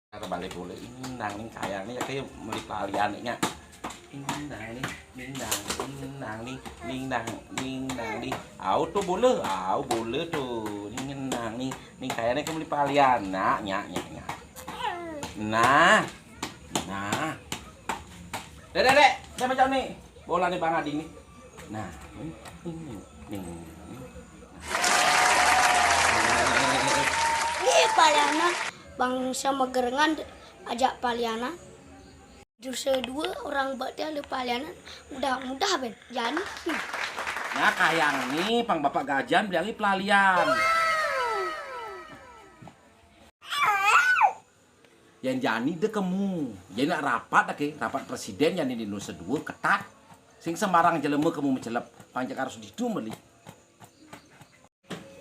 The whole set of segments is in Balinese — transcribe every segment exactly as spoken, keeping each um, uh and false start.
Kata balik boleh, indang nih kayang nih, kayak meli palian nih, Nyak. Indang nih, indang, indang nih, indang, indang nih. Au tuh boleh, au boleh tuh. Nih indang nih, nih kayang nih kayak meli palian. Nah, Nyak, Nyak, Nyak. Nah, nah. Dek, dek, dek, dek macam nih. Bola nih Bang Adi nih. Nah, nih, nih, nih, nih. Nih paliana bangsa megerengan ajak paliana. Dosa dua orang bakti ada paliana mudah-mudah ben jani. Nah, kayang nih pang bapak gajan bilangi pelalian. Yang jani deh kemu. Jadi nak rapat dah ke, rapat presiden yang di Nusa Dua ketat. Sing sembarang jelema kemu mencelep, panjak harus ditu meli.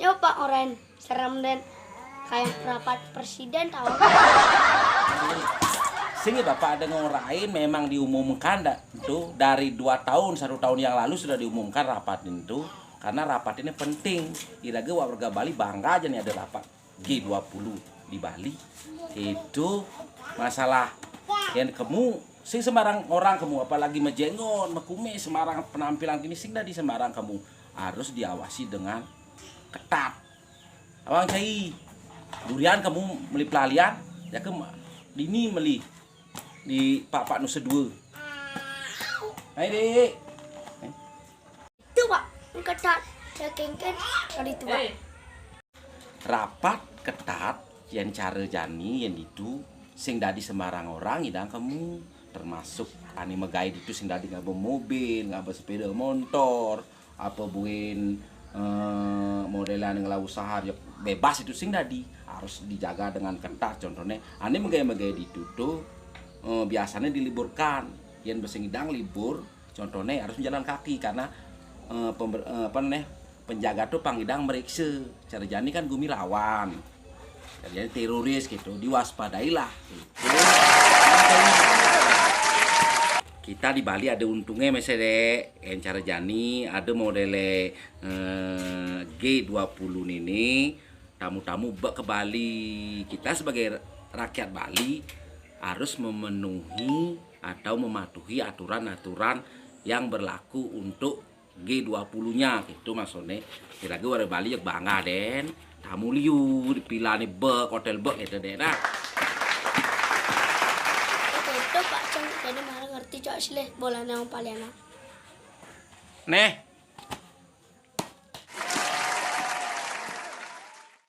Yo Pak Oren, serem den. Kayak rapat presiden tahu. Sing ya bapak ada ngorain memang diumumkan dah tuh dari dua tahun satu tahun yang lalu sudah diumumkan rapat itu karena rapat ini penting. Iraga warga Bali bangga aja nih ada rapat G dua puluh di Bali. Itu masalah yang kemu sing sembarang orang kemu apalagi mejenggon, mekumis sembarang penampilan kini sing dari sembarang kemu harus diawasi dengan ketat. Awang cai durian kemu meli pelalian ya ke dini meli di Pak Pak Nusa Dua. Hai dek. Itu Pak, ketat. Ya kengken kali itu Pak. Rapat ketat yang cara jani yang itu sing dadi sembarang orang idang kemu termasuk ane megai ditu sing dadi ngaba mobil, ngaba sepeda motor, apa buin eh, model ane ngelau usaha ya bebas itu sing dadi harus dijaga dengan ketat. Contohnya ane megai-megai ditu tuh eh, biasanya diliburkan. Yang besing idang libur contohnya harus jalan kaki karena eh, pember- eh, apa nih penjaga tuh pangidang meriksa cara jani kan gumi rawan jadi teroris gitu, diwaspadailah gitu. Kita di Bali ada untungnya mesele yang cara jani ada modele eh, G dua puluh ini tamu-tamu bek ke Bali. Kita sebagai rakyat Bali harus memenuhi atau mematuhi aturan-aturan yang berlaku untuk G dua puluh-nya gitu maksudnya. Kira-kira orang Bali yang bangga den. Tamu liu dipilani bek hotel bek gitu deh nah. Itu Pak Ceng jadi malah ngerti cok sih leh bola nama paliana. Neh,